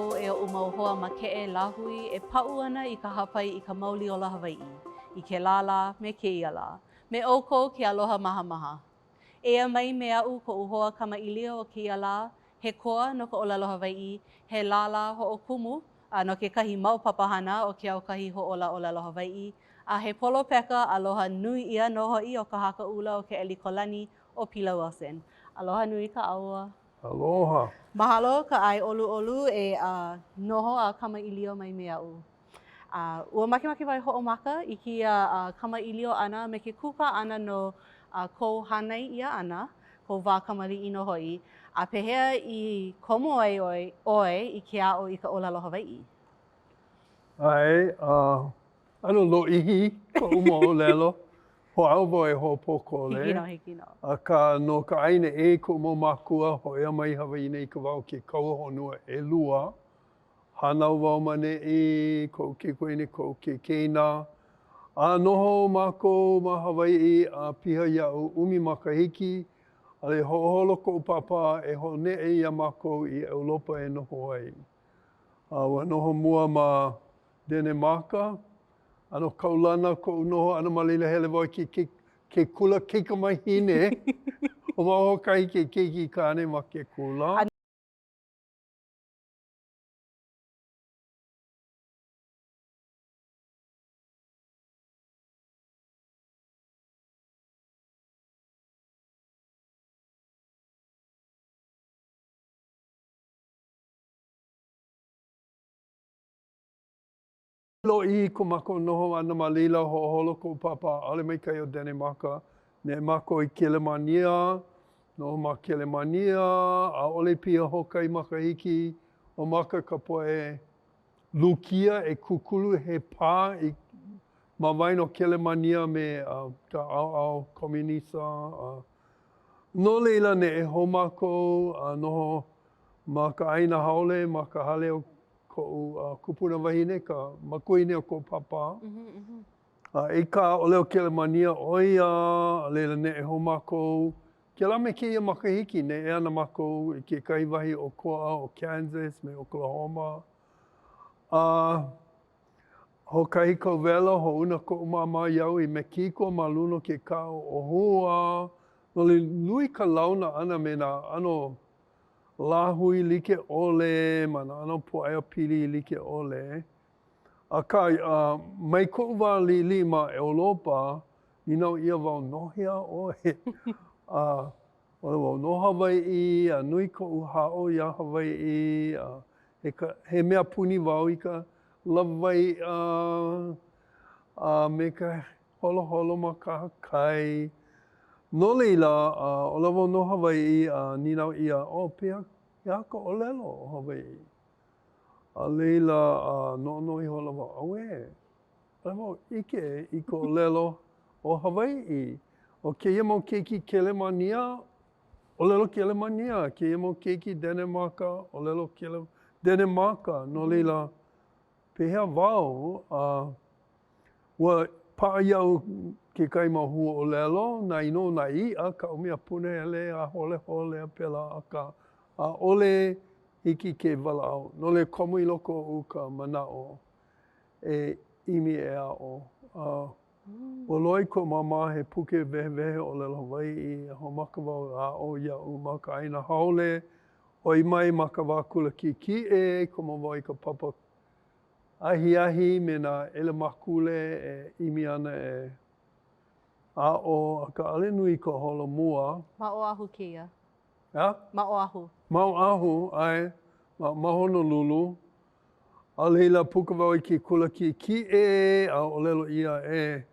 ʻoukou e oʻu mau hoa makeʻe lāhui e paʻu ana i ka hāpai i ka mauli ola Hawaiʻi, i kēlā lā me kēia lā. Me ʻoukou ke aloha mahamaha. Eia mai me aʻu koʻu hoa kamaʻilio o kēia lā, he koa no ka ʻōlelo Hawaiʻi, he lālā hoʻokumu a no kekahi mau papahana o ke aukahi hoʻōla ʻōlelo Hawaiʻi, a he polopeka aloha nui ʻia nō hoʻi o Ka Haka ʻUla o Keʻelikōlani, ʻo Pila Wilson. Aloha nui kāua. Aloha. Mahalo ka ʻae ʻoluʻolu e noho a kamaʻilio mai me aʻu. A ua makemake wau e hoʻomaka i kēia kamaʻilio ʻana me ke kūkā ʻana no kou hānai ʻia ʻana, kou wā kamaliʻi nō hoʻi, a pehea i komo ai ʻoe ʻoe i ke aʻo i ka ʻōlelo Hawaiʻi? ʻAe, ʻano lōʻihi koʻu moʻolelo. Hoʻāʻo wau e hoʻopōkole. Hiki nō, hiki nō. Akā, no ka ʻāina ʻē koʻu mau mākua, hōʻea mai i Hawaiʻi nei i ka wā o ke kaua honua ʻelua. Hānau wau ma neʻi, koʻu kaikuahine, koʻu keikeina. A noho mākou ma Hawaiʻi a piha iaʻu ʻumi makahiki, a laila hoʻoholo koʻu pāpā e hoʻoneʻe iā mākou i ʻEulopa e noho ai. A ua noho mua ma Denemaka, ʻano kaulana koʻu noho ʻana ma laila hele wau i ke, ke, ke kula keikamahine. ʻO wau hoʻokahi ke keiki kāne ma ke kula. Lōʻihi ko mākou noho ʻana ma laila, hoʻoholo koʻu pāpā, ʻaʻole maikaʻi ʻo Denemaka. Neʻe mākou i Kelemānia, noho ma Kelemānia, ʻaʻole piha hoʻokahi makahiki, hoʻomaka ka poʻe Lukia e kūkulu he pā i ma waena o Kelemānia me ka ʻaoʻao Komunisa. No laila, neʻe hou mākou a noho ma ka ʻāina haole, ma ka hale o koʻu kupuna wahine, ka makuahine o koʻu pāpā. A akā ʻaʻole ʻo Kelemānia ʻo ia, a laila neʻe hou mākou. Kēlā me kēia makahiki, neʻe ana mākou i kekahi wahi ʻokoʻa o Kansas me Oklahoma. A hoʻokahi kauwela, hoʻouna koʻu māmā iaʻu i Mekiko ma luna o ke kaʻa ʻōhua. No laila, nui ka launa ʻana me nā ʻano lāhui like ʻole ma nā ʻano pōʻaiapili like ʻole. Akā, mai koʻu wā liʻiliʻi ma ʻEulopa, nīnau ʻia wau, no hea ʻoe? A ʻōlelo wau, no Hawaiʻi, a nui koʻu haʻo iā Hawaiʻi, a he ka, he mea puni wau i ka lawaiʻa, a me ka holoholo ma kahakai. No laila, ʻōlelo wau no Hawaiʻi, a nīnau ʻia, oh, pehea, he aha ka ʻōlelo o Hawaiʻi? A laila, noʻonoʻo ihola wau, auē, ʻaʻole wau ʻike i ka ʻōlelo o Hawaiʻi. ʻO kēia mau keiki Kelemānia, ʻōlelo Kelemānia, kēia mau keiki Denemaka, ʻōlelo Kele, Denemaka. No laila, pehea wau, a Ua paʻa iaʻu kekahi mau huaʻōlelo, nā inoa o nā iʻa, kaʻu mea punahele a holehole a pēlā, akā, ʻaʻole hiki ke walaʻau. No laila, komo i loko oʻu ka manaʻo e ʻimi e aʻo. A ua loaʻa i koʻu māmā he puke wehewehe ʻōlelo Hawaiʻi, a hoʻomaka wau e aʻo iaʻu ma ka ʻāina haole, hoʻi mai ma ka wā kula kiʻekiʻe, komo wau i ka papa ahiahi me nā ʻelemākule e ʻimi ana e aʻo, akā ʻaʻole nui ka holomua. Ma Oʻahu kēia? A? Ma Oʻahu. Ma Oʻahu, ʻae, ma, ma Honolulu. A laila, puka wau i ke kula kiʻekiʻe, a ʻōlelo ʻia e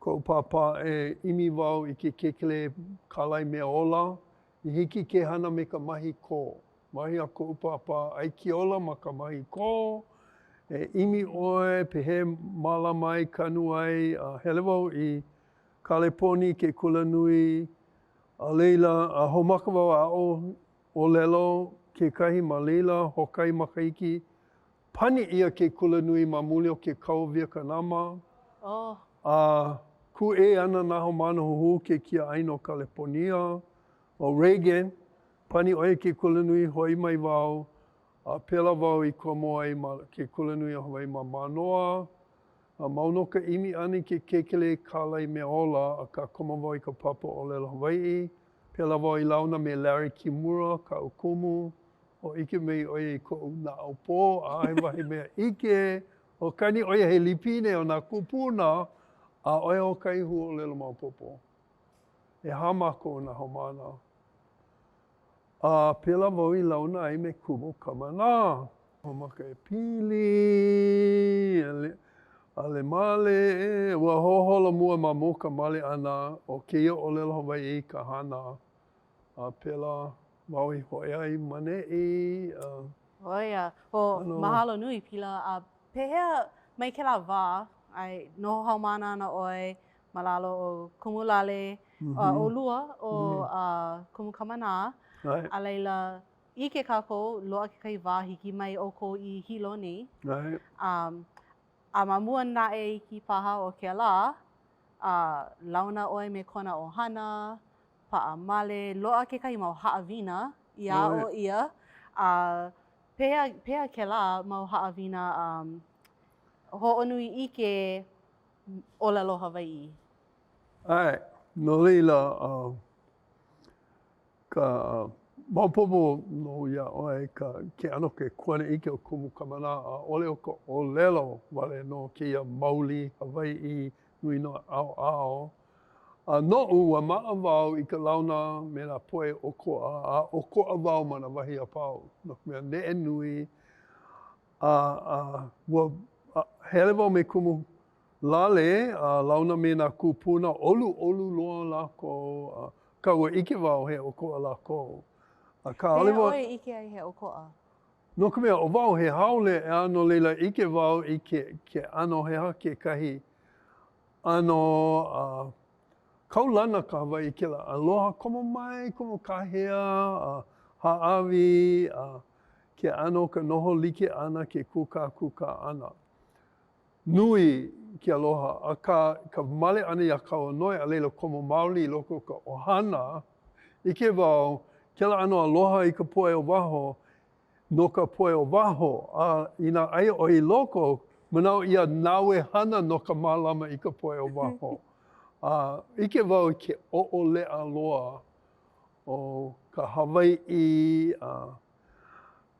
koʻu pāpā e ʻimi wau i ke kēkelē kālai mea ola i hiki ke hana me ka mahi kō. Wahi a koʻu pāpā, ʻaikiola ma ka mahi kō, e ʻimi ʻoe pehea mālama ai, kanu ai, a hele wau i Kaleponi, ke kulanui, a laila, a hoʻomaka wau a aʻo ʻōlelo kekahi ma laila, hoʻokahi makahiki, pani ʻia ke kulanui ma muli o ke kaua Viakanama, oh. a kūʻē ana nā haumāna huhū ke kiaʻāina o Kaleponia, ʻo Reagan, Pani ʻo ia ke kulanui, hoʻi mai wau. A pēlā wau i komo ai ma ke Kulanui o Hawaiʻi ma Mānoa. A mau nō ka ʻimi ʻana i ke kēkelē kālai meaola, akā komo wau i ka papa ʻōlelo Hawaiʻi. Pēlā wau i launa me Larry Kimura, kaʻu kumu. Hōʻike mai ʻo ia i koʻu naʻaupō, ʻaʻohe wahi mea ʻike. Hoʻokahi ʻo ia he lipine o nā kūpuna, ʻaʻohe hoʻokahi huaʻōlelo maopopo. ʻEhā mākou nā haumāna. A pēlā wau i launa ai me Kumu Kamanā. Hoʻomaka e pili, ale male, ua hoʻoholo mua ma mua ka male ʻana o kēia ʻōlelo Hawaiʻi i ka hana. A pēlā wau i hōʻea ai ma neʻi. ʻO ia, ʻo mahalo nui Pila, a pehea mai kēlā wā, a noho haumāna ana ʻoe ma lalo o Kumu Lale, ʻolua ʻo Kumu Kamanā, a laila, ʻike kākou, loaʻa kekahi wā hiki mai ʻoukou i Hilo nei. A ma mua naʻe iki paha o kēlā, a launa ʻoe me kona ʻohana, paʻa male, loaʻa kekahi mau haʻawina i aʻo ʻia, a pehea, pehea kēlā mau haʻawina hoʻonui ʻike ʻōlelo Hawaiʻi? ʻAe, no laila, ka maopopo nō iā ʻoe ka ke ʻano ke kuanaʻike o Kumu Kamanā, ʻaʻole ʻo ka ʻōlelo wale nō kēia mauli Hawaiʻi nui nā ʻaoʻao. A noʻu, ua maʻa wau i ka launa me nā poʻe ʻokoʻa, a ʻokoʻa wau ma nā wahi a pau, no ka mea, neʻe nui, a, a ua hele wau me Kumu Lale a launa me nā kūpuna, ʻoluʻolu loa lākou, akā ua ʻike wau he ʻokoʻa lākou. Akā ʻaʻole wau. Pehea ʻoe i ʻike ai he ʻokoʻa? No ka mea, ʻo wau he haole, ʻeā, no laila ʻike wau i ke, ke ʻano he aha kekahi ʻano a kaulana ka Hawaiʻi kēlā aloha komo mai, komo kāhea, a hāʻawi, a ke ʻano ka noho like ʻana, ke kūkākūkā ʻana. Nui ke aloha, akā ka male ʻana iā Kauanoe a laila komo maoli i loko o ka ʻohana, ʻike wau, kēlā ʻano aloha i ka poʻe o waho, no ka poʻe o waho, a inā aia ʻoe i loko, manaʻo ʻia nāu e hana no ka mālama i ka poʻe o waho. A ʻike wau i ke ʻoʻoleʻa loa o ka Hawaiʻi, a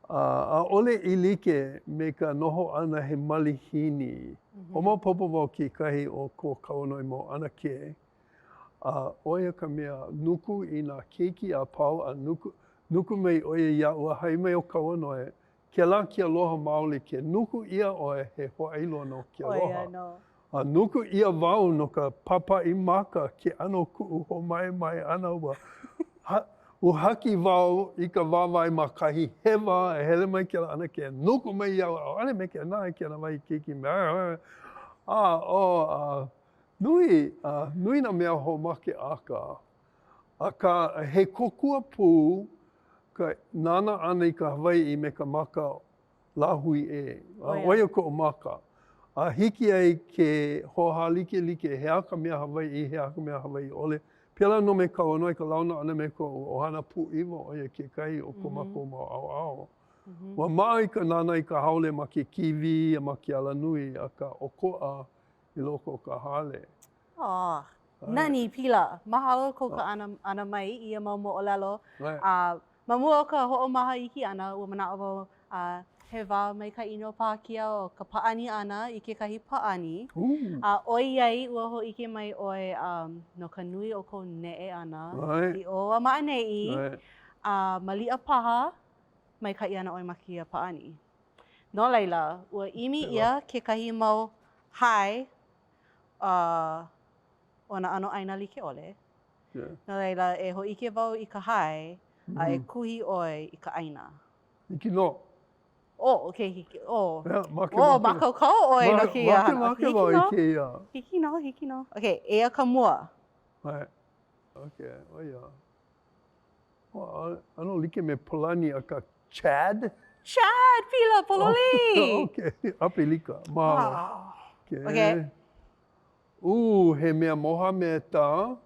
a ʻaʻole i like me ka noho ʻana he malihini. Hoʻomaopopo wau kekahi o ko Kauanoe mau ʻanakē, a ʻo ia ka mea nuku i nā keiki a pau a nuku, nuku mai ʻo ia iaʻu a haʻi mai ʻo Kauanoe, kēlā ke aloha maoli ke nuku ʻia ʻoe he hōʻailona o ke aloha. A nuku ʻia wau no ka papaʻi maka ke ʻano kuʻu hōmaemae ʻana ua ha, uhaki wau i ka wāwae ma kahi hewa e hele mai kēlā ʻanakē nuku mai iaʻu ʻaʻole me ke nā kēlā wahi keiki a ʻo a Nui, a nui nā mea hoʻomakeʻaka, akā he kōkua pū ka nānā ʻana i ka Hawaiʻi me ka maka lāhui ʻē, a ʻo ia koʻu maka. A hiki ai ke hoʻohālikelike he aha ka mea Hawaiʻi, he aha ka mea Hawaiʻi ʻole. Pēlā nō me Kauanoe, ka launa ʻana me koʻu ʻohana pūʻiwa, ʻo ia kekahi o ko mākou mau ʻaoʻao. Ua maʻa i ka nānā i ka haole ma ke kīwī a ma ke alanui, akā ʻokoʻa i loko o ka hale. Oh, nani, Pila. Mahalo kou kaʻana ʻana mai i ia mau moʻolelo. A ma mua o ka hoʻomaha iki ʻana, ua manaʻo wau a he wā maikaʻi nō paha kēia o ka pāʻani ʻana i kekahi pāʻani. A ʻoiai ua hōʻike mai ʻoe um, no ka nui o kou neʻe ʻana i ʻō a ma ʻaneʻi, a maliʻa paha maikaʻi ana ʻoe ma kēia pāʻani. No laila, ua ʻimi ʻia kekahi mau hae o nā ʻano ʻāina like ʻole. No laila, e hōʻike wau i ka hae a e kuhi ʻoe i ka ʻāina. Hiki nō. Oh, okay, hiki. Oh. Yeah, make, oh, make. mākaukau ʻoe no kēia hana. Make, make wau i kēia. Hiki nō, hiki nō. Okay, eia ka mua. Right. Okay, ʻo ia. ʻAno like me Palani akā Chad? Chad, pila, pololei! Okay, ʻApelika, mahalo. Okay. Okay. Uh, he mea Mohameta,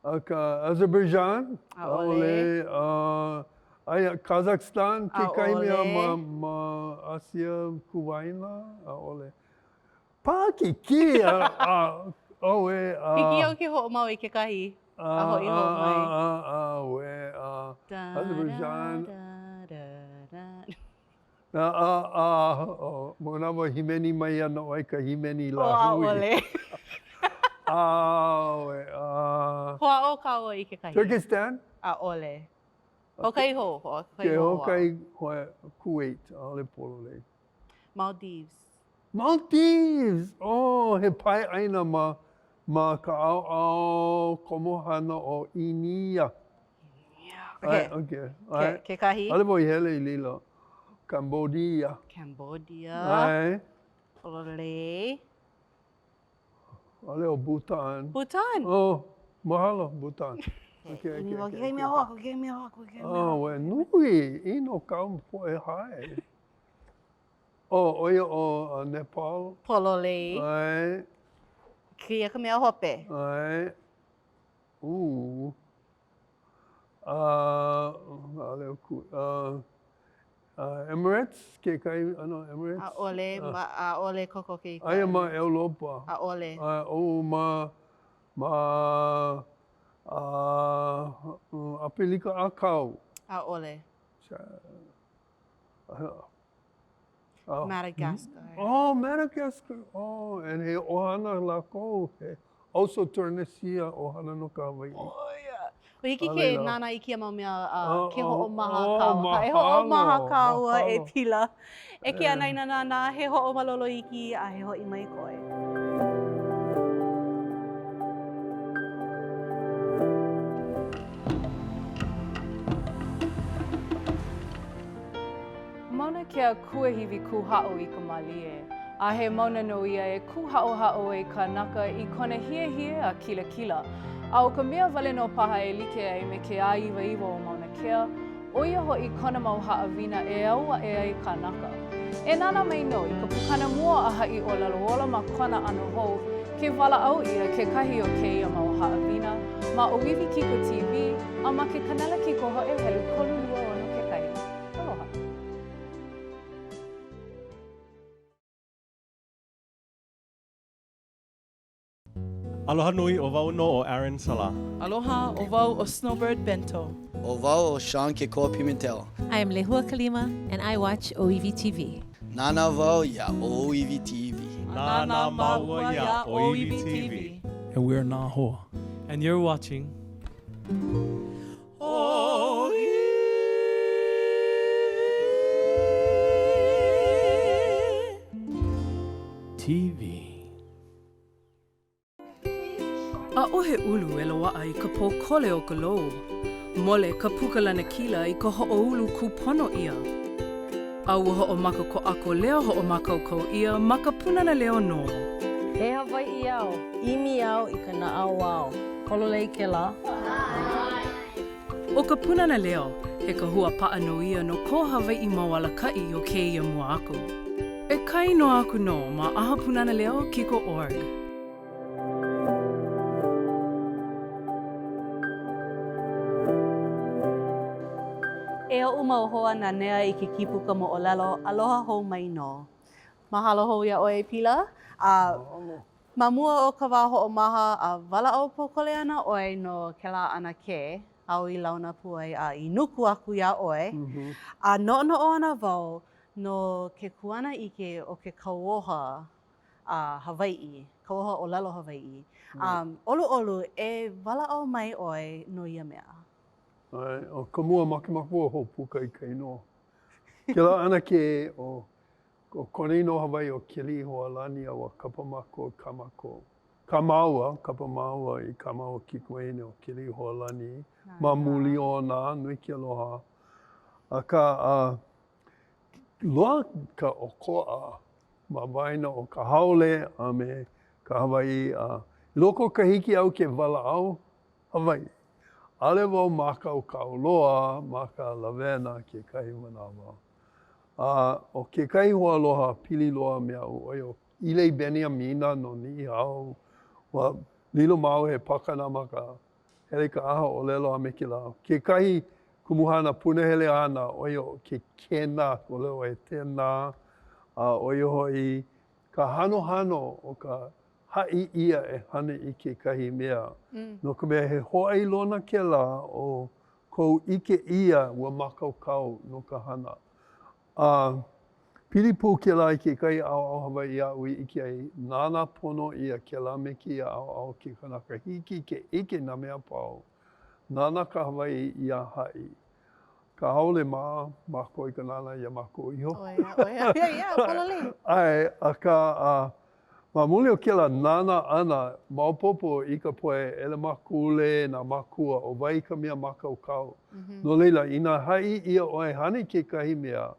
akā Azerbaijan? ʻAʻole. Uh, Aia Kazakhstan kekahi mea ma ma ʻAsia Kūwaena? ʻAʻole. Paʻakikī a a ʻoe a. Hiki iaʻu ke hoʻomau i kekahi a hoʻi hou mai. A a a ʻoe a Azerbaijan. A a a manawa hīmeni mai ana ʻoe ka hīmeni lāhui. Oh, ʻaʻole. ʻAʻole a. Hoʻāʻo kāua i kekahi. Turkestan? ʻAʻole. Hoʻokahi hou, hoʻokahi hou. Hoʻokahi hoe, Kuwait, ʻaʻole pololei. Maldives. Maldives! Oh, he pae ʻāina ma, ma ka ʻaoʻao komohana o ʻĪnia. Okay. Okay. Ke, kekahi? ʻAʻole wau i hele i laila. Cambodia. Cambodia. ʻAe. Pololei. ʻAʻole ʻo Bhutan. Bhutan! Oh, mahalo, Bhutan. Okay, okay, okay. Kekahi mea hou aku, kekahi mea hou aku, kekahi mea hou aku. Oh, ua nui ʻino kāu poʻe hae. Oh, ʻo ia ʻo Nepal. Pololei. ʻAe. Kēia ka mea hope. ʻAe. Ooh. Uh, ʻaʻole ʻo Ku, uh, uh, Emirates, kekahi ʻano Emirates? ʻAʻole, ma, ʻaʻole kokoke i ka. Aia ma ʻEulopa. ʻAʻole. Uh, oh, ma, ma, uh, ʻApelika ʻĀkau. ʻAʻole. Madagascar. Oh, Madagascar. Oh, and he ʻohana lākou, he also Turnisia ʻohana no ka Hawaiʻi. Oh, yeah. Ua hiki ke nānā i kēia mau mea uh, ke hoʻomaha kāua. E hoʻomaha kāua e Pila. E ke anaina nānā, he hoʻomalolo iki a he hoʻi mai koe. Mauna Kea kuahiwi kūhaʻo i ka mālie, a he mauna nō ia e kūhaʻohaʻo ai kānaka i kona hiehie a kilakila. A ʻo ka mea wale nō paha e like ai me ke āiwaiwa o Mauna Kea, ʻo ia hoʻi kona mau haʻawina e au aʻe ai kānaka. E nānā mai nō i ka pukana mua a haʻi ʻōlelo ola ma kona ʻano hou, ke walaʻau ʻia kekahi o kēia mau haʻawina ma ʻŌiwi Kiko TV a ma ke kanela kikohoʻe helu 36 kekahi. Aloha. Aloha nui, ʻo wau nō ʻo Aaron Sala. Aloha, ʻo wau ʻo Snowbird Bento. ʻO wau ʻo Sean Kekoa Pimentel. I am Lehua Kalima and I watch ʻŌiwi TV. Nānā wau iā ʻŌiwi TV. Nānā māua iā ʻŌiwi TV. And we are Nā Hoa. And you're watching. TV. ʻAʻohe ʻulu e loaʻa i ka pōkole o ka lou. Mole ka puka lanakila i ka hoʻoulu kūpono ʻia. A ua hoʻomaka ko ʻAko leo hoʻomākaukau ʻia ma ka Pūnana Leo nō. He Hawaiʻi au, ʻimi au i ka naʻauao. Pololei kēlā? ʻO ka Pūnana Leo, he kahua paʻa nō ia no ko Hawaiʻi mau alakaʻi o kēia mua aku. E kāinoa aku nō ma ʻAha Pūnana Leo Kiko org. E oʻu mau hoa nanea i ke kīpuka moʻolelo, aloha hou mai nō. Mahalo hou iā ʻoe e Pila. A ma mua o ka wā hoʻomaha a walaʻau pōkole ana ʻoe no kēlā ʻanakē āu i launa pū ai a i nuku aku iā ʻoe. A noʻonoʻo ana wau no ke kuanaʻike o ke kauoha a Hawaiʻi, kauoha ʻōlelo Hawaiʻi. A ʻoluʻolu, e walaʻau mai ʻoe no ia mea. ʻAe, ʻo ka mua makemake wau e hoʻopuka i ka inoa. Kēlā ʻanakē ʻo ʻo kona inoa Hawaiʻi ʻo Keliʻihoalani a ua kapa mākou i kā mākou, kā māua, kapa māua i kā māua keiki wahine ʻo Keliʻihoalani ma muli ona, nui ke aloha. Akā, a loa ka ʻokoʻa ma waena o ka haole a me ka Hawaiʻi a i loko o ka hiki iaʻu ke walaʻau Hawaiʻi. ʻAʻole wau mākaukau loa ma ka lawena kekahi manawa. A ʻo kekahi hoaaloha pili loa me aʻu, ʻo ia ʻo Ilei Beniamina no Niʻihau, ua lilo māua he pakanā ma ka hele i ka ʻaha ʻōlelo a me kēlā. Kekahi. Kumuhana punahele āna, ʻo ia ʻo ke kēnā, ʻōlelo ʻoe tēnā, a ʻo ia hoʻi ka hanohano o ka haʻi ʻia e hana i kekahi mea. No ka mea, he hōʻailona kēlā o kou ʻike ʻia ua mākaukau no ka hana. A pili pū kēlā i kekahi ʻaoʻao Hawaiʻi aʻu i ʻike ai, nānā pono ʻia kēlā me kēia ʻaoʻao o ke kanaka. Hiki ke ʻike nā mea a pau. Nānā ka Hawaiʻi iā haʻi. Ka ʻaʻole maʻa mākou i ka nānā iā mākou iho. ʻO ia, ʻo ia, ʻo ia, pololei. ʻAe, akā, a ma muli o kēlā nānā ʻana, maopopo i ka poʻe ʻelemākule, nā mākua, ʻo wai ka mea mākaukau. No laila, inā haʻi ʻia ʻoe hana i kekahi mea,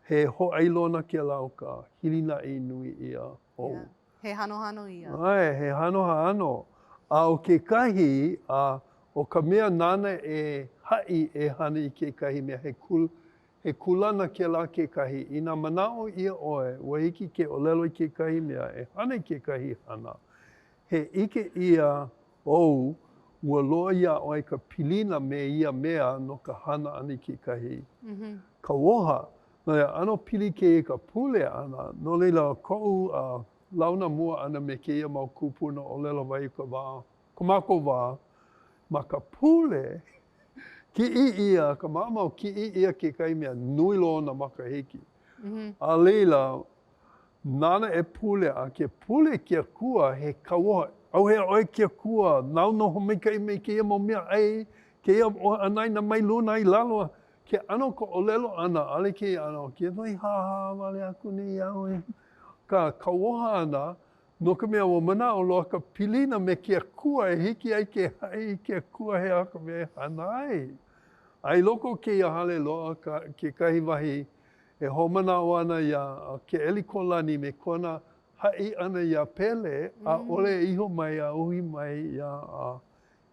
he hōʻailona kēlā o ka hilinaʻi nui ʻia ou. He hanohano ia. ʻAe, he hanohano. A ʻo kekahi, a ʻo ka mea nāna e haʻi e hana i kekahi mea, he kū, he kūlana kēlā kekahi. Inā manaʻo ʻia ʻoe, ua hiki ke ʻōlelo i kekahi mea, e hana i kekahi hana, he ʻike ʻia ou, ua loaʻa iā ʻoe ka pilina me ia mea no ka hana ʻana i kekahi kauoha. No ia ʻano pili kēia i ka pule ʻana, no laila koʻu launa mua ʻana me kēia mau kūpuna ʻōlelo Hawaiʻi o ka wā, ko mākou wā, ma ka pule, kiʻi ʻia, ka maʻamau, kiʻi ʻia kekahi mea nui loa o nā makahiki. A laila, nāna e pule, a ke pule ke akua, he kauoha, ʻAuhea ʻoe ke akua, nāu nō hoʻomaikaʻi mai kēia mau mea ʻai, kēia anaina mai luna i lalo, Ke ʻano ka ʻōlelo ʻana, ʻaʻole kēia ʻano, ke noi hāhā wale aku nei au i ka kauoha ʻana, no ka mea, ua manaʻo loa ka pilina me ke Akua e hiki ai ke haʻi i ke Akua he aha ka mea e hana ai. A i loko o kēia hale loaʻa ka, kekahi wahi e hoʻomanaʻo ana iā Keʻelikōlani me kona haʻi ʻana iā Pele, ʻaʻole e iho mai a uhi mai iā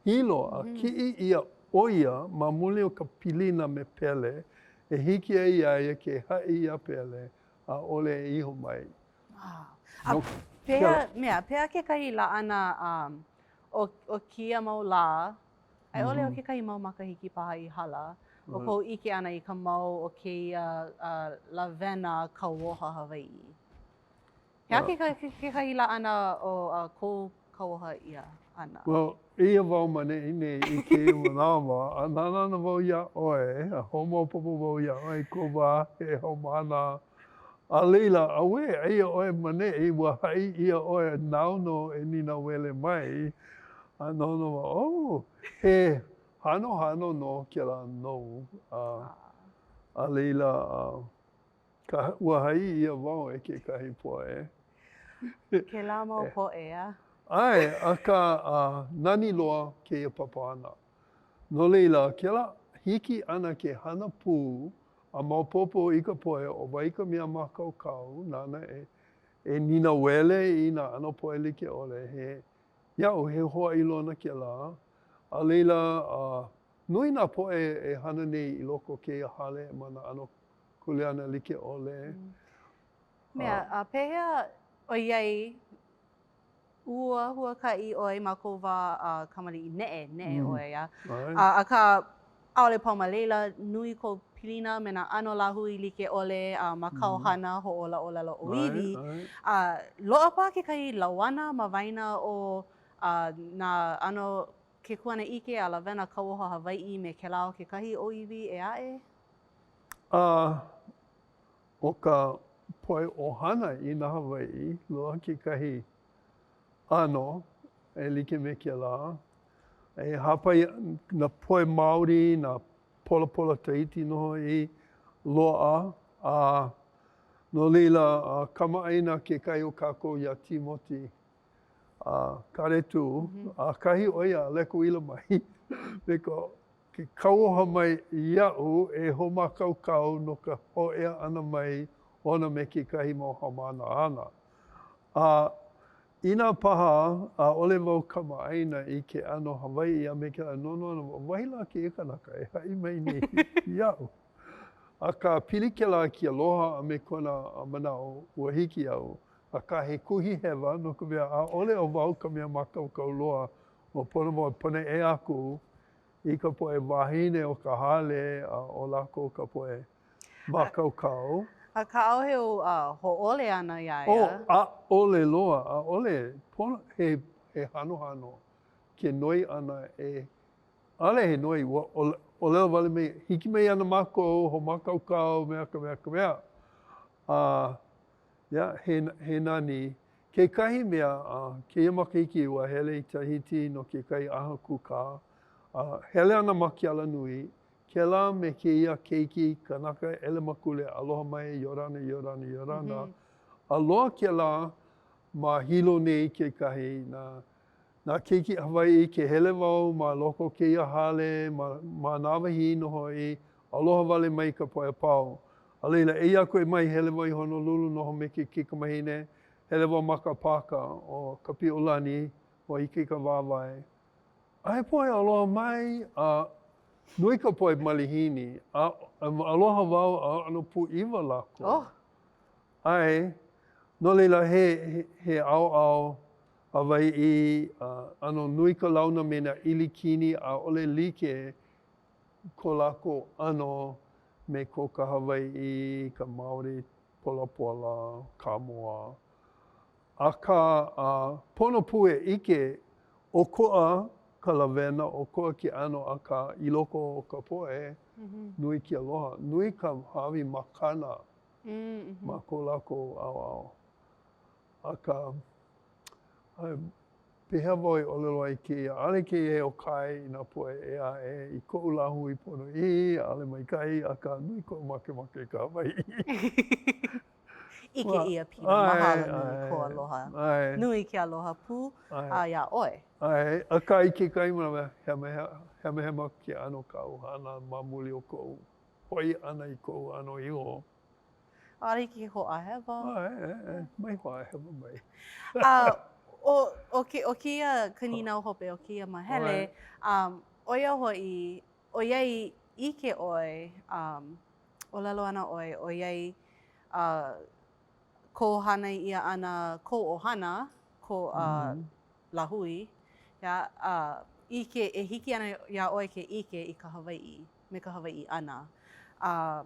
Hilo a kiʻi ʻia ʻo ia ma muli o ka pilina me Pele e hiki ai iā ia ke haʻi iā Pele, ʻaʻole e iho mai. A pehea, mea, pehea kekahi laʻana o, o kēia mau lā, a i ʻole o kekahi mau makahiki paha i hala, o kou ʻike ʻana i ka mau o kēia lawena kauoha Hawaiʻi? He aha kekahi laʻana o kou kauoha ʻia ʻana? Well, eia wau ma neʻi nei i kēia manawa, a nānā ana wau iā ʻoe, a hoʻomaopopo wau iā ʻoe i kou wā he haumāna. A laila, auē, aia ʻoe ma neʻi, ua haʻi ʻia ʻoe nāu nō e nīnauele mai, a noʻonoʻo wau, oh, he hanohano nō kēlā nou. A, a laila, Ka, ua haʻi ʻia wau e kekahi poʻe. Kēlā mau poʻe, a? ʻAe, akā, a, nani loa kēia papahana. No laila, kēlā hiki ʻana ke hana pū a maopopo i ka poʻe ʻo wai ka mea mākaukau nāna e, e nīnauele i nā ʻano poʻe like ʻole, he, iaʻu, he hōʻailona kēlā. A laila, a, nui nā poʻe e hana nei i loko o kēia hale ma nā ʻano kuleana like ʻole. Mea, a pehea ʻoiai ua huakaʻi ʻoe ma kou wā kamaliʻi neʻe, neʻe ʻoe, a? Akā, ʻaʻole pau ma laila, nui kou pilina me nā ʻano lāhui like ʻole a ma kāu hana hoʻōla ʻōlelo ʻōiwi. A loaʻa paha kekahi lauana ma waena o nā ʻano ke kuanaʻike a lawena kauoha Hawaiʻi me kēlā o kekahi ʻōiwi ʻē aʻe? A ʻo ka poʻe ʻohana i nā Hawaiʻi, loaʻa kekahi ʻano e like me kēlā. E hāpai nā poʻe Māori, nā polapola Tahiti nō hoʻi, loaʻa. A no laila, kamaʻāina kekahi o kākou iā Timoti a Kāretu, ʻakahi ʻo ia a leka uila mai me ka ke kauoha mai iaʻu e hoʻomākaukau no ka hōʻea ʻana mai ona me kekahi mau haumāna āna. A inā paha ʻaʻole wau kamaʻāina i ke ʻano Hawaiʻi a me kēlā noʻonoʻo ana wau, wahi lā kēia kanaka e haʻi mai nei iaʻu. Akā, pili kēlā i ke aloha a me kona manaʻo, ua hiki iaʻu. Akā, he kuhi hewa, no ka mea, ʻaʻole ʻo wau ka mea mākaukau loa, ua pono wau e paneʻe aku. i ka poʻe wāhine o ka hale a ʻo lākou ka poʻe mākaukau. Akā ʻaʻohe ou hōʻole ʻana iā ia. Oh, ʻaʻole loa, ʻaʻole. Pono, he, he hanohano ke noi ʻana e, ʻaʻole he noi, ua ʻōlelo wale mai, hiki mai ana mākou, hoʻomākaukau, mea ka mea ka mea. A, yeah, he, he nani. Kekahi mea, a kēia makahiki ua hele i Tahiti no kekahi ʻaha kūkā, a hele ana ma ke alanui, kēlā me kēia keiki kanaka ʻelemakule aloha mai, Iorana, Iorana, Iorana, a loa kēlā ma Hilo nei kekahi, nā, nā keiki Hawaiʻi, ke hele wau ma loko o kēia hale, ma, ma Nāwahī nō hoʻi, aloha wale mai ka poʻe a pau. A laila, eia aku e mai, hele wau i Honolulu, noho me ke kaikamahine, hele wau ma ka pāka ʻo Kapiʻolani, ua ʻike i ka wāwae. A he poʻe aloha mai, a nui ka poʻe malihini, a aloha wau a ʻano pūʻiwa lākou. Oh! ʻAe, no laila, he, he ʻaoʻao Hawaiʻi, a ʻano nui ka launa me nā ʻIlikini, ʻaʻole like ko lākou ʻano me ko ka Hawaiʻi, ka Maori, Polapola, Kāmoa. Akā, a pono pū e ʻike, ʻokoʻa ka lawena, ʻokoʻa ke ʻano, akā, i loko o ka poʻe, nui ke aloha, nui ka hāʻawi makana ma ko lākou ʻaoʻao. Akā, pehea wau e ʻōlelo ai kēia? ʻAʻole kēia he ʻōkai i nā poʻe ʻē aʻe i koʻu lāhui ponoʻī, ʻaʻole maikaʻi, akā nui koʻu makemake i ka Hawaiʻi. ʻIke ʻia Pila, mahalo nui kou aloha. Nui ke aloha pū a iā ʻoe. ʻAe, akā i kekahi manawa, hemahema ke ʻano kaʻu hana ma muli o koʻu hoʻi ʻana i koʻu ʻano iho. ʻAʻole hiki ke hoʻāhewa. ʻAe, ʻae, ʻae, mai hoʻāhewa mai. A ʻo, ʻo ke, ʻo kēia ka nīnau hope o kēia māhele, um, ʻo ia hoʻi, ʻoiai ʻike ʻoe, um, ʻōlelo ana ʻoe, ʻoiai uh, kou hānai ʻia ʻana, kou ʻohana, kou uh, lāhui, yeah, uh, ʻike, e hiki ana iā ʻoe ke ʻike i ka Hawaiʻi. me ka Hawaiʻi ʻana. A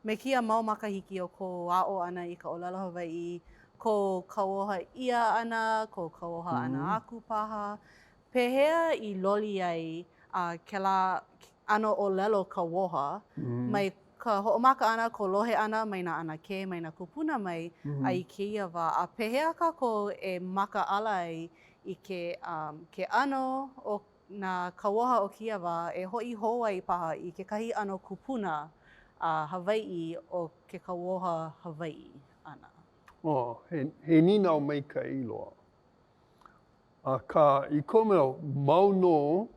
me kēia mau makahiki o kou aʻo ʻana i ka ʻōlelo Hawaiʻi, kou kauoha ʻia ʻana, kou kauoha ʻana aku paha, pehea i loli ai a kēlā ʻano ʻōlelo kauoha mai ka hoʻomaka ʻana, kou lohe ʻana mai nā ʻanakē, mai nā kūpuna mai a i kēia wā, a pehea kākou e makaʻala ai i ke ke ʻano o nā kauoha o kēia wā e hoʻi hou ai paha i kekahi ʻano kupuna a Hawaiʻi o ke kauoha Hawaiʻi ʻana. Oh, he, he nīnau maikaʻi loa. Akā, i koʻu manaʻo, mau nō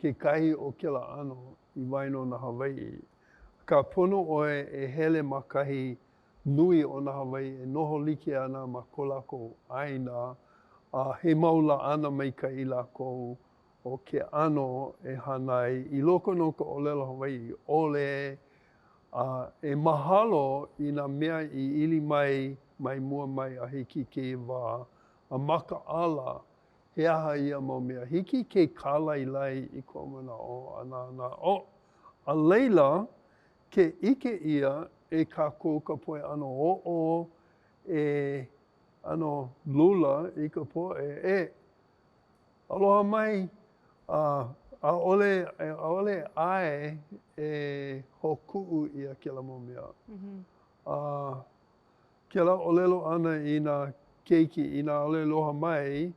kekahi o kēlā ʻano i waena o nā Hawaiʻi. Akā, pono ʻoe e hele ma kahi nui o nā Hawaiʻi e noho like ana ma ko lākou ʻāina, a he mau laʻana maikaʻi lākou o ke ʻano e hana ai i loko nō o ka ʻōlelo Hawaiʻi ʻole, a e mahalo i nā mea i ili mai mai mua mai a hiki i kēia wā, a makaʻala he aha ia mau mea. Hiki ke kālailai i koʻu manaʻo a nānā, oh, a laila, Ke ʻike ʻia e kākou ka poʻe ʻano oʻo e ʻano lula i ka poʻe e aloha mai, a ʻaʻole, ʻaʻole ʻae e hoʻokuʻu ʻia kēlā mau mea. A kēlā ʻōlelo ʻana i nā keiki inā ʻaʻole aloha mai,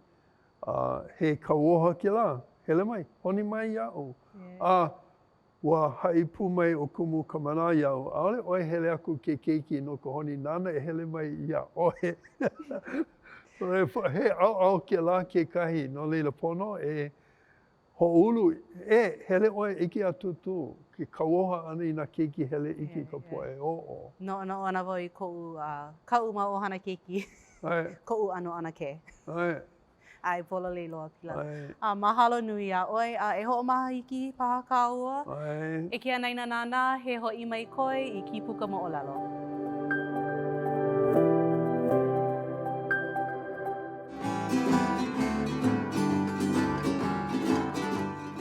a he kauoha kēlā, hele mai, honi mai iaʻu. A Ua haʻi pū mai ʻo Kumu Kamanā iaʻu, ʻaʻole ʻoe hele aku i ke keiki no ka honi nāna e hele mai iā ʻoe. He ʻaoʻao kēlā kekahi, no laila pono e hoʻoulu, e hele ʻoe ʻike iā Tūtū, ke kauoha ʻana i nā keiki hele ʻike i ka poʻe oʻo. Noʻonoʻo ana wau i koʻu, kaʻu mau ʻohana keiki, koʻu ʻano ʻanakē. ʻAe. ʻAe, pololei loa Pila. ʻAe. A mahalo nui iā ʻoe, a e hoʻomaha iki paha kāua. ʻAe. E ke anaina nānā, he hoʻi mai koe i Kīpuka Moʻolelo.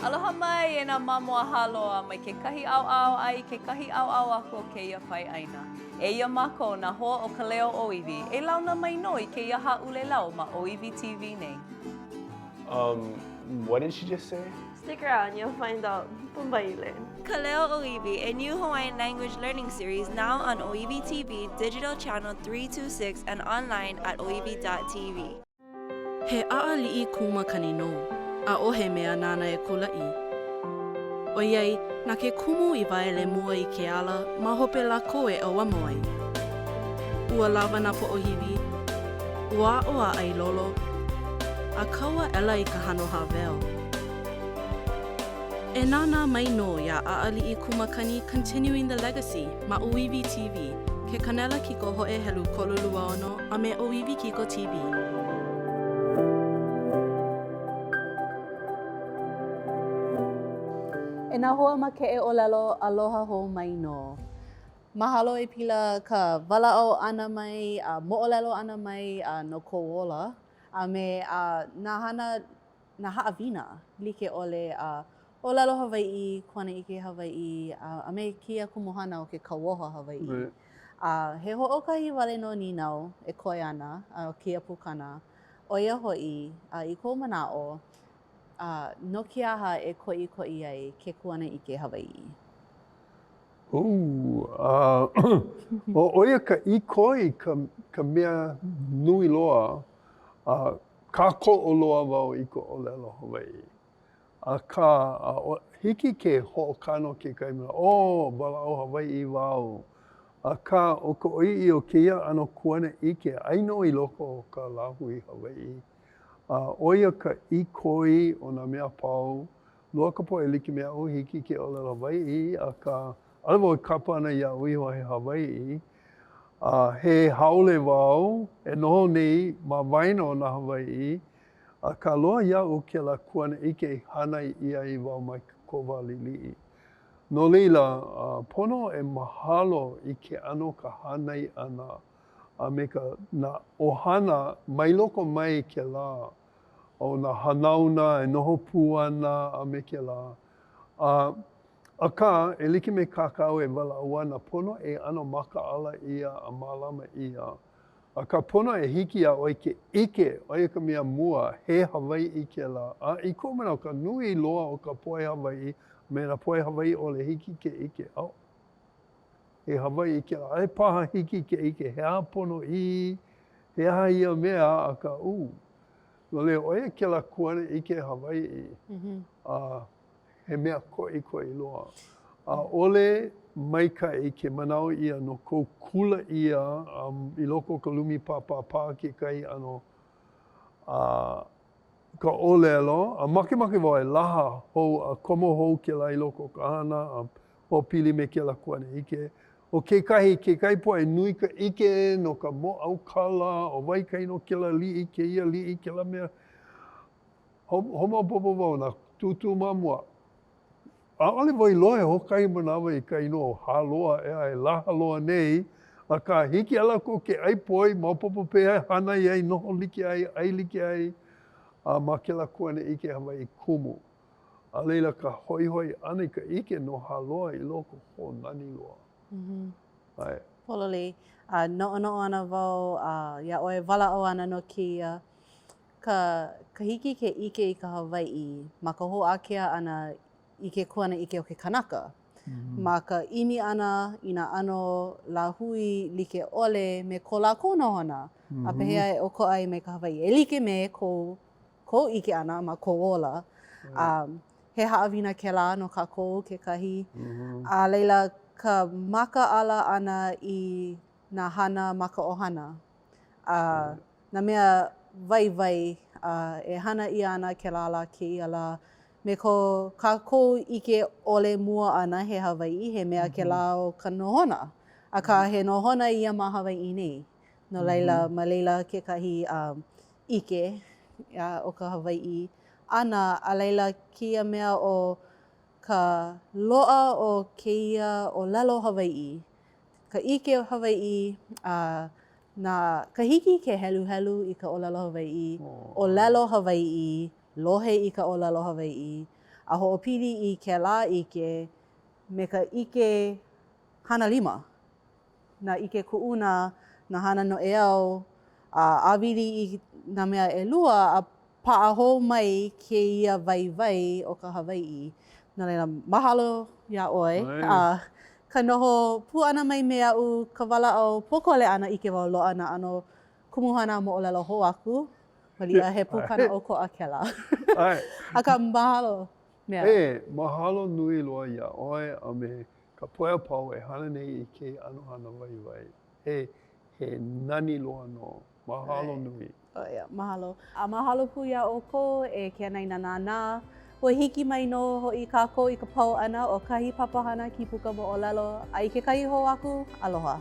Aloha mai e nā. nā mamo a Hāloa mai kekahi ʻaoʻao a i kekahi ʻaoʻao aku o kēia pae ʻāina. Eia mākou, nā hoa o Ka Leo ʻŌiwi, e launa mai nō i kēia hāʻulelau ma ʻŌiwi TV nei. Um, what did she just say? Stick around, you'll find out. Pumbaile. Ka Leo ʻŌiwi, a new Hawaiian language learning series now on ʻŌiwi TV, digital channel 326 and online at ʻŌiwi.tv. He ʻaʻaliʻi kū makani nō, ʻaʻohe mea nāna e kulaʻi. ʻOiai, na ke kumu i waele mua i ke ala, ma hope lākou e ʻauamo ai. Ua lawa nā poʻohiwi, ua aʻo a ʻailolo, a kau aʻela i ka hano hāweo. E nānā mai nō iā ʻAʻaliʻi Kū Makani Continuing the Legacy ma ʻŌiwi TV, ke kānela kikohoʻe helu 36 a me ʻŌiwi Kiko TV. E nā hoa makeʻe ʻōlelo, aloha hou mai nō. Mahalo e Pila ka walaʻau ʻana mai a moʻolelo ʻana mai no kou ola a me nā hana nā haʻawina like ʻole a ʻōlelo Hawaiʻi, kuanaʻike Hawaiʻi, a me kēia kumuhana o ke kauoha Hawaiʻi. A he hoʻokahi wale nō nīnau e koe ana o kēia pukana, ʻo ia hoʻi, i kou manaʻo, no ke aha e koʻikoʻi ai ke kuanaʻike Hawaiʻi? Ooh, ʻo ia ka ʻīkoi ka mea nui loa a Kākoʻo loa wau i ka ʻōlelo Hawaiʻi. Akā, hiki ke hoʻokano kekahi mea, oh, walaʻau Hawaiʻi wau. Akā, ʻo ka ʻoiaʻiʻo o kēia ʻano kuanaʻike, ai nō i loko o ka lāhui Hawaiʻi. A ʻo ia ka ʻīkoi o nā mea a pau. Loa ka poʻe like me aʻu, hiki ke ʻōlelo Hawaiʻi, akā, ʻaʻole wau e kapa ana iaʻu iho he Hawaiʻi. A he haole wau e noho nei ma waena o nā Hawaiʻi, akā loa iaʻu kēlā kuanaʻike i hānai ʻia ai wau mai koʻu wā liʻiliʻi. No laila, pono e mahalo i ke ʻano ka hānai ʻana a me ka nā ʻohana mai loko mai kēlā o nā hanauna e noho pū ana a me kēlā. A Akā, e like me kā kāua e walaʻau ana, pono e ʻano makaʻala ʻia a mālama ʻia. Akā, pono e hiki iā ʻoe ke ʻike, ʻo ia ka mea mua, he Hawaiʻi kēlā. A i koʻu manaʻo, ka nui loa o ka poʻe Hawaiʻi a me nā poʻe Hawaiʻi ʻole, hiki ke ʻike, oh, he Hawaiʻi kēlā. ʻAʻole paha hiki ke ʻike he aha ponoʻī, he aha ia mea, akā, ū. No laila, ʻo ia kēlā kuanaʻike Hawaiʻi. A he mea koʻikoʻi loa. ʻAʻole maikaʻi ke manaʻo ʻia no kou kula ʻia i loko o ka lumi papa paʻa kekahi ʻano a ka ʻōlelo, a makemake wau e laha hou a komo hou kēlā i loko o ka hana a hoʻopili me kēlā kuanaʻike. ʻO kekahi, kekahi poʻe nui ka ʻike no ka mōʻaukala, ʻo wai ka inoa kēlā aliʻi, kēia aliʻi, kēlā mea. Hoʻomaopopo wau nā tūtū ma mua. ʻAʻole wau i lohe hoʻokahi manawa i ka inoa o Hāloa ʻeā e laha loa nei, akā hiki iā lākou ke ʻai poi, maopopo pehea e hānai ai, noho like ai, ʻai like ai, a ma kēlā kuanaʻike Hawaiʻi kumu. A laila ka hoihoi ʻana i ka ʻike no Hāloa i loko, ho nani loa. ʻAe. Pololei. A noʻonoʻo ana wau iā ʻoe e walaʻau ana no kēia Ka, ka hiki ke ʻike i ka Hawaiʻi ma ka hoʻākea ʻana i ke kuanaʻike o ke kanaka. Ma ka ʻimi ʻana i nā ʻano lāhui like ʻole me ko lākou nohona, a pehea e ʻokoʻa ai me ka Hawaiʻi, e like me kou, kou ʻike ʻana ma kou ola. A he haʻawina kēlā no kākou kekahi. A laila, ka makaʻala ʻana i nā hana ma ka ʻohana. A nā mea waiwai e hana ʻia ana kēlā lā kēia lā me ko kākou ʻike ʻole mua ʻana he Hawaiʻi, he mea kēlā o ka nohona. Akā, he nohona ia ma Hawaiʻi nei. No laila, ma laila kekahi ʻike o ka Hawaiʻi ʻana, a laila kēia mea o ka loaʻa o kēia ʻōlelo Hawaiʻi, ka ʻike Hawaiʻi, a na ka hiki ke heluhelu i ka ʻōlelo Hawaiʻi, ʻōlelo Hawaiʻi, lohe i ka ʻōlelo Hawaiʻi. A hoʻopili i kēlā ʻike me ka ʻike hana lima, nā ʻike kuʻuna, nā hana noʻeau, a ʻāwili i nā mea ʻelua a paʻa hou mai kēia waiwai o ka Hawaiʻi. No laila, mahalo iā ʻoe a ka noho pū ʻana mai me aʻu ka walaʻau pōkole ʻana ʻike wau loaʻa nā ʻano kumuhana moʻolelo hou aku. Maliʻa he pukana ʻokoʻa kēlā. Akā, mahalo. Mea. E, mahalo nui loa iā ʻoe a me ka poʻe a pau e hana nei i kēia ʻano hana waiwai. He, he nani loa nō. Mahalo nui. ʻO ia, mahalo. A mahalo pū iā ʻoukou e ke anaina nānā. Ua hiki mai nō hoʻi kākou i ka pau ʻana o kahi papahana kīpuka moʻolelo a i kekahi hou aku, aloha.